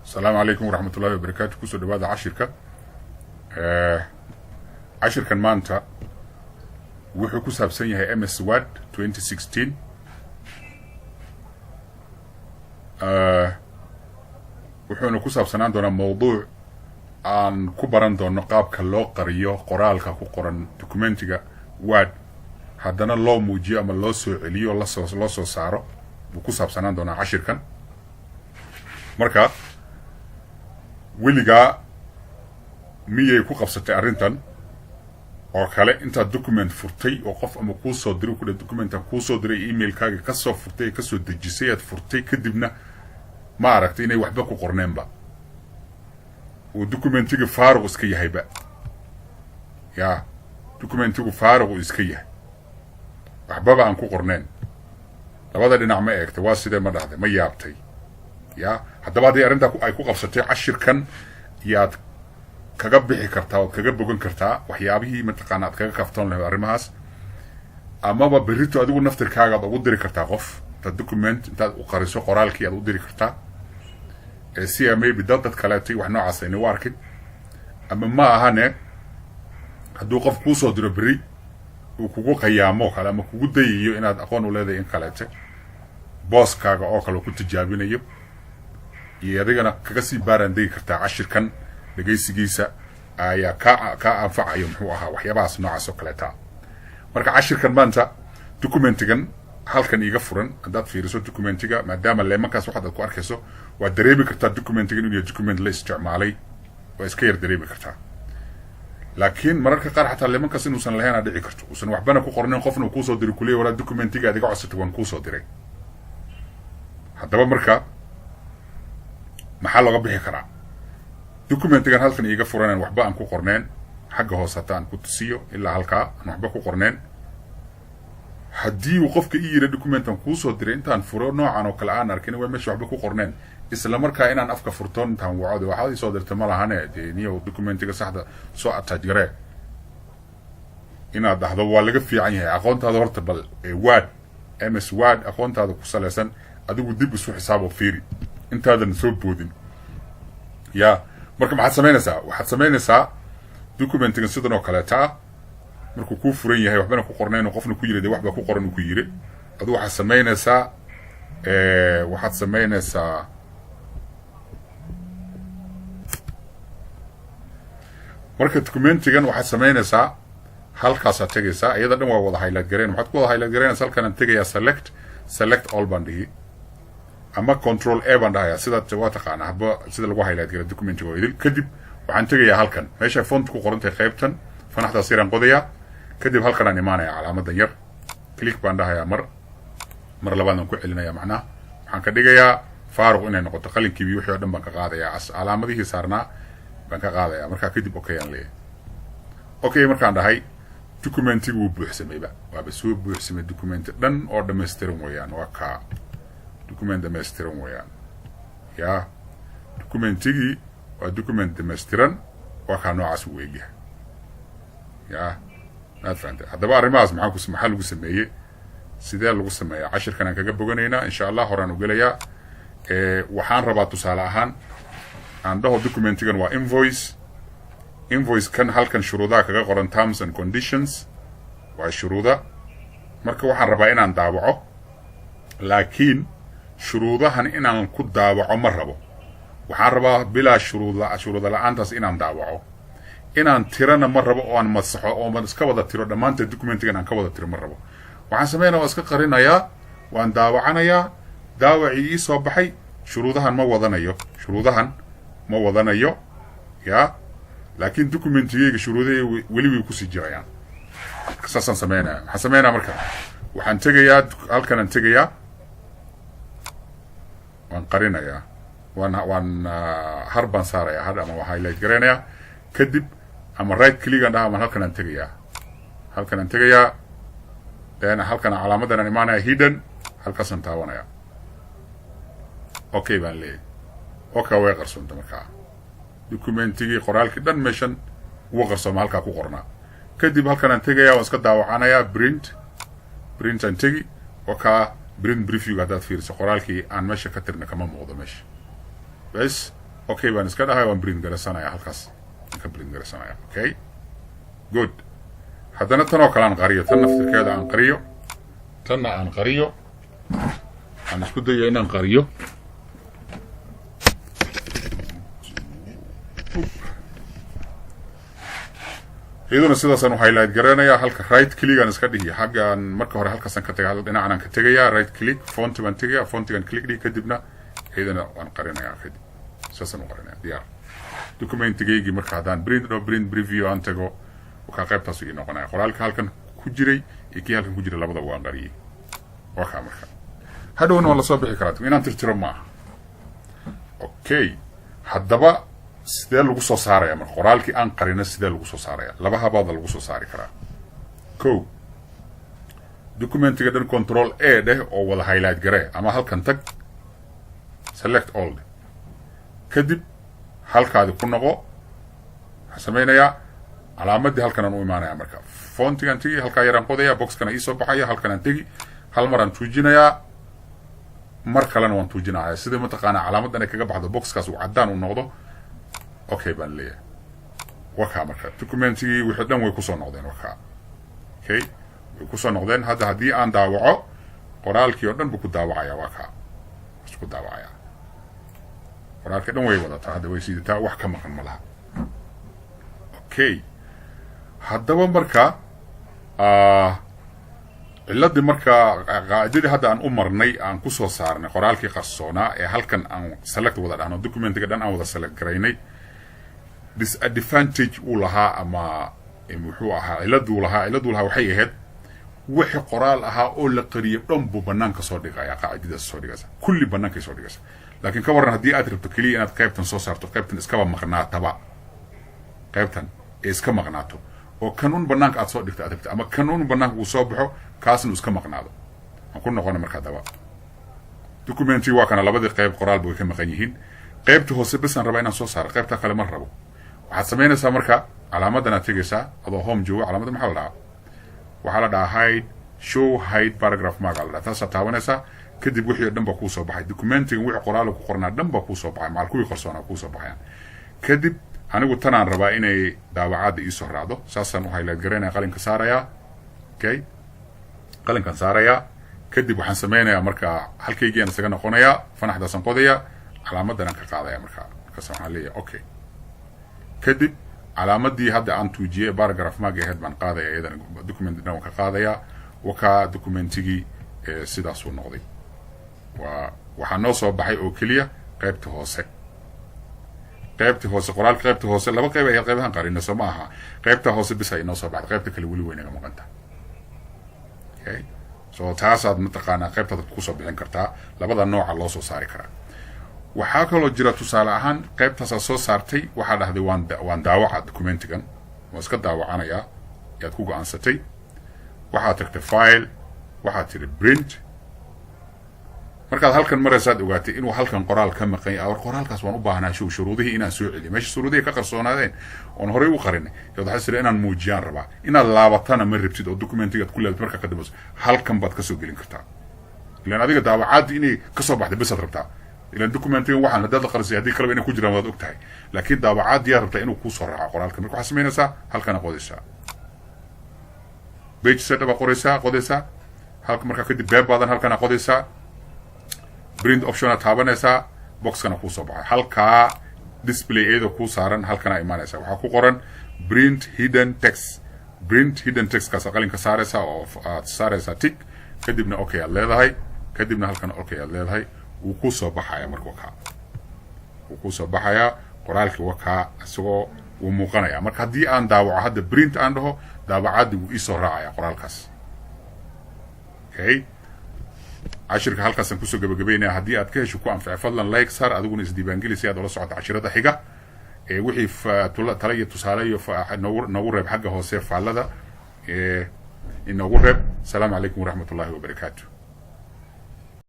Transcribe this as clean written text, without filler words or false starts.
Asalaamu calaykum waraxmatullahi wabarakaatu. Kusoo dhawaada cashirka. Cashirkan maanta wuxuu ku saabsan yahay MS Word 2016. Wuxuuna ku saabsanaan doonaa mawduuc aan ku baran doono qaabka loo qariyo qoraalka ku qoran documentiga Word, haddana loo muujiyo ama loo soo celiyo, loo soo saaro buu ku saabsanaan doonaa cashirkan. Marka weligaa miyay ku qabsatay arrintan oo kale, intaad document furtay oo qof ama kuu soo diray, kudha documentan kuusoo diray, emailkaaga kasoo furtay, kasoo dejisay, aad furtay, kadibna ma aragtay inay waxba ku qorneenba, uu documentiga faaruq iska yahayba? Ya, documentigu faaruq uu iska yahay, waxbaba aan ku qorneen. Labada dhinac ma eegtay? Waa sidee? Ma dhahday? Ma yaabtay? Ya, haddaba haddii arrintaa ay ku qabsatay, cashirkan yaad kaga bixi kartaa ood kaga bogan kartaa waxyaabihii mataqaana aad kaga kaftoon lahayd arrimahaas, amaba berrito adigu naftirkaaga aad ugu diri kartaa qof intaad document intaad u qariso qoraalkii aad u diri kartaa, si a maybe dad kaleeto wax noocaas ayna u arkin. Ama ma ahane, hadduu qof kuusoo diro berri, uu kugu qayaamo kale ama kugu dayayo inaad aqoon u leedahay in kaleete, booskaaga oo kale ku tijaabinayo, iyo adigana kaga sii baaraan degi kartaa. Cashirkan dhegaysigiisa ayaa kaa anfacayo, muxuu ahaa, waxyaabahaas noocaas oo kaleeta. Marka cashirkan maanta, documentigan halkan iiga furan, haddaad fiiriso documentiga, maadaama leemankaas waxaad ku arkayso, waad dareemi kartaa documentigan inuu yahay document la isticmaalay, waa iska yar dareemi kartaa. Laakiin mararka qaar xataa leemankaas inuusan lahayn aa dhici karto, uusan waxbana ku qornayn, qofna uu kuusoo diray, kuleya: "Walaa, documentiga aad iga codsatay waan kuusoo diray." Haddaba marka maxaa looga bixi karaa documentigan halkan iiga furanan waxba aan ku qorneen? Xagga hoose hata aan ku tusiyo, ilaa halkaa aan waxba ku qorneen. Haddii uu qofka ii yira "Documentan kuusoo diray," intaan furo noocan oo kale aan arkin, waa meesha waxba ku qorneen, isla markaa inaan afka furtoon intaan waco, "Waxaad ii soo dirtay ma lahane, dee niyow documentiga saxda soo attach garee," inaad dhahdo waa laga fiican yahay. Aqoontaada horta bal Word, MS Word aqoontaada ku salaysan, adigu dib isu xisaabo, fiiri intaadan soo boodin. Ya, marka maxaad samaynaysaa? Waxaad samaynaysaa, documentigan sidan oo kaleeta ah markuu kuu furan yahay, waxbana ku qornayn, oo qofna ku yiri de waxba ku qoran uu ku yiri, adigu waxaad samaynaysaa, marka documentigan waxaad samaynaysaa, halkaasaad tegaysaa. Iyada dhan waa wada highlight gareyn. Maxaad ku wada highlight garaynaysa? Halkanaan tegayaa, select all baan dhihi ama Control A baan dhahayaa, sidaad waa taqaanaa hadba sida lagu highlight gara documentiga oo idil. Kadib waxaan tegayaa halkan meesha font ku qoran tahay, qaybtan fanaxdaas yaraan qodayaa. Kadib halkanaan imaanaya, calaamadan yar click baan dhahayaa, mar labaadaan ku celinaya. Macnaha waxaan ka dhigayaa faaruq inay noqoto, qalinkiibi wixii oo dhan baan ka qaadayaa, calaamadihii saarnaa baan ka qaadaya. Markaa kadib okay aan leeyahay. Okay markaan dhahay, documentigu wuu buuxsamayba, waaba soo buuxsamay. Documenti dhan oo dhammaystiran weeyaan, waa kaa, document dhammaystiran weeyaan. Ya, documentigii waa document dhammaystiran, waa kaa, noocaas u eegyahay. Ya, maad fahantay? Haddaba arrimahaas maxaa lagu sameeyey? Sidee lagu sameeyaa? Cashirkan aan kaga boganaynaa, insha Allah. Horaan u gelayaa. Waxaan rabaa, tusaale ahaan aan dhaho, documentigan waa invoice. Invoice kan halkan shuruudaha kaga qoran, terms and conditions, waa shuruuda. Marka waxaan rabaa inaan daawaco, laakiin shuruudahan inaan ku daawaco ma rabo. Waxaan rabaa bilaa shuruud, shuruuda la-aantaas inaan daawaco. Inaan tirana ma rabo oo aan masaxo oo man iska wada tiro dhammaanteed, documentigan aan ka wada tiro ma rabo. Waxaan sameynaya, waan iska qarinayaa, waan daawacanayaa. Daawacii ii soo baxay shuruudahan ma wadanayo, shuruudahan ma wadanayo. Ya, laakiin documentigeyga shuruudahey weli way kusii jirayaan. Saasaan sameynaya. Waxaan sameynaya marka, waxaan tegayaa halkanaan tegayaa, waan qarinayaa, waan har baan saarayaa, har ama waan highlight garaynayaa. Kadib ama right click aan dhaha ama halkan aan tegayaa, halkan aan tegayaa, then halkan calaamadan aan imaanaya, hidden, halkaasaan taabanaya, okay baan leeyahay. Okay, way qarsoonta markaa documentigii, qoraalkii dhan meeshan wuu qarsooma, halkaa ku qornaa. Kadib halkan aan tegaya, waan iska daawacanayaa, print aan tegi, wakaa. Print previewga haddaad fiiriso, qoraalkii aan meesha ka tirna kama muuqdo meesha. Bes. Okay baan iska dhahay, waan print garaysanaya, halkaas aan ka print garaysanaya. Okay, good. Haddana tan oo kale aan qariyo, tan naftirkeeda aan qariyo, tanna aan qariyo, aan isku dayo inaan qariyo. Iyaduna sidaasaan u highlight garanayaa. Halka right click aan iska dhihi, xaggaan marka hore halkaasaan ka tagay, dhinacan aan ka tegayaa, right click, font baan tegaya, fontigan click dhihi, kadibna iyadana waan qarinayaa. Kadib saasaan u qarinaya. Diyaar documentigaygii. Marka haddaan print dho, print preview aan tago, wakaa qaybtaasu ii noqonaya. Qoraalka halkan ku jiray iyo kii halkan ku jiray labadaba waan qariyey, waa kaa. Marka hadhowna waa lasoo bixi karaa, inaan tirtiro ma aha. Okay, haddaba sidee lagu soo saaraya marka qoraalkii aan qarino? Sidee lagu soo saaraya? Laba habaada lagu soo saari karaa. Ko, documentiga dhan Control A dheh oo wada highlight garee, ama halkan tag, select all dheh. Kadib halkaadi ku noqo. Waxaan sameynayaa calaamadii halkan aan u imaanaya. Marka fontigaan tegi, halkaa yaraan qodaya, boxkana iisoo baxaya. Halkan aan tegi, hal mar aan tuujinayaa, mar kalena waan tuujinaya, sida mataqaanaa calaamadan ay kaga baxdo, boxkaas uu caddaan u noqdo. Okay baan leeyahay. Wakaa marka documentigii wixii dhan way kusoo noqdeen. Wakaa, okay, way kusoo noqdeen. Hadda haddii aan daawaco, qoraalkii oo dhan buu ku daawacaya. Waa kaa, isku daawacaya. Qoraalkii dhan way wadataa hadda, way siidataa, wax ka maqan ma laha. Okay, haddaba marka ciladii, marka qaacidadii hadda aan u marnay aan kusoo saarnay qoraalkii qarsoonaa ee halkan aan select wada dhahno, documentiga dhan aan wada select garaynay, disadvantage uu lahaa ama muxuu ahaa ciladuu lahaa waxay ahayd wixii qoraal ahaa oo la qariyo dhan buu banaanka soo dhigaya. Qaacidadaas soo dhigaysa kulli bannaankay soo dhigaysa. Laakiin ka warran haddii aad rabto keliya inaad qaybtan soo saarto, qaybtan iskaba maqnaataba, qaybtan ee iska maqnaato oo kan un banaanka aad soo dhigto aad rabto, ama kan un banaanka uu soo baxo, kaasna uu iska maqnaado? Aan ku noqona markaa daba documenti. Waa kana, labadii qayb qoraalba way ka maqan yihiin. Qaybta hoose besaan rabaa inaan soo saaro, qaybta kale ma rabo. Waxaad samaynaysaa marka calaamadan aad tegaysaa adoo home jooga. Calaamadda maxaa la dhahaa? Waxaa la dhahaa hide, show hide paragraph mark la dhahaa. Taasaad taabanaysaa. Kadib wixii o dhan baa kuusoo baxay. Documentigan wixii qoraal ku qornaa dhan baa kuusoo baxay, macal kuwii qarsoonaa kuusoo baxayaan. Kadib anigu tanaan rabaa inay daawacaadda iisoo raacdo. Saasaan u highlight garaynaya, qalinka saarayaa. Okay, qalinkaan saarayaa. Kadib waxaan sameynayaa markaa halkaygiaan isaga noqonayaa, fanaxdaasaan qodayaa, calaamadan aan ka qaadaya. Markaa markaas waxaan leeyahay okay. Kadib calaamadii hadda aan tuujiyey, paragraph mark aheyd, baan qaadaya. Iyadana document dhan waan ka qaadayaa. Wakaa documentigii sidaasuu noqday. Waa waxaa noo soo baxay oo keliya qaybta hoose, qaybta hoose qoraalka, qaybta hoose. Laba qayb ahayd qaybahan qarina, soo ma aha? Qaybta hoose bis ay noo soo baxday, qaybta kale weli way naga maqanta. Okay, so taasaad mataqaanaa qaybtaad kusoo bixin kartaa. Labada nooca loo soo saari karaa. Waxaa kaloo jira, tusaale ahaan, qaybtaasaad soo saartay, waxaa dhahday waan daawaca documentigan, waan iska daawacanayaa yaad ku go-aansatay. Waxaad tagtay file, waxaad tiri print. Markaad halkan maraysaad ogaatay inuu halkan qoraal ka maqan yahay. War, qoraalkaas waan u baahnaa show shuruudihii inaan soo celiyo, meesha shuruudihii ka qarsoonaadeen oon horey u qarinay. Yaad waxaa tiri inaan muujiyaan rabaa, inaad laabatana ma rabtid oo documentigaad ku leedayd. Markaa ka dambayso halkan baad kasoo gelin kartaa, ilaan adiga daawacaaddi inay kasoo baxday bisaad rabtaa. Ilaan documentigan waxaan haddaad la qarisay, haddii kaleba inay ku jiraan waad og tahay, laakiin daawacaaddiyaad rabtaa inuu kuusoo raaco qoraalka. Marka waxaad samaynaysaa halkana qodaysaa, page setup baa qoraysaa, qodaysaa halka. Markaa kadib beebaadan halkana qodaysaa, print optiona taabanaysaa, boxkana kuusoo baxay. Halkaa display iyadoo kuu saaran halkana imaanaysa, waxaa ku qoran print hidden text. Print hidden textkaas qalinka saaraysaa oo aad saaraysaa tick. Kadibna okay aad leedahay. Kadibna halkan okay aad leedahay. Wuu kusoo baxaya marka, wakaa wuu kusoo baxayaa qoraalkii, wakaa isagoo wuu muuqanaya. Marka haddii aan daawaco hadda, print aan dhaho, daawacaaddi wuu iisoo raacaya qoraalkaas. Okay, cashirka halkaasaan kusoo gabagabeynaya. Haddii aad ka hesho, ku anficay, fadlan like saar. Adiguna isdiiwaangeli si aad ula socoto cashirada xiga. Ee wixii tala iyo tusaale iyo noogu reeb xagga hoose faallada inoogu reeb. Asalaamu calaykum waraxmat ullahi wabarakaatu.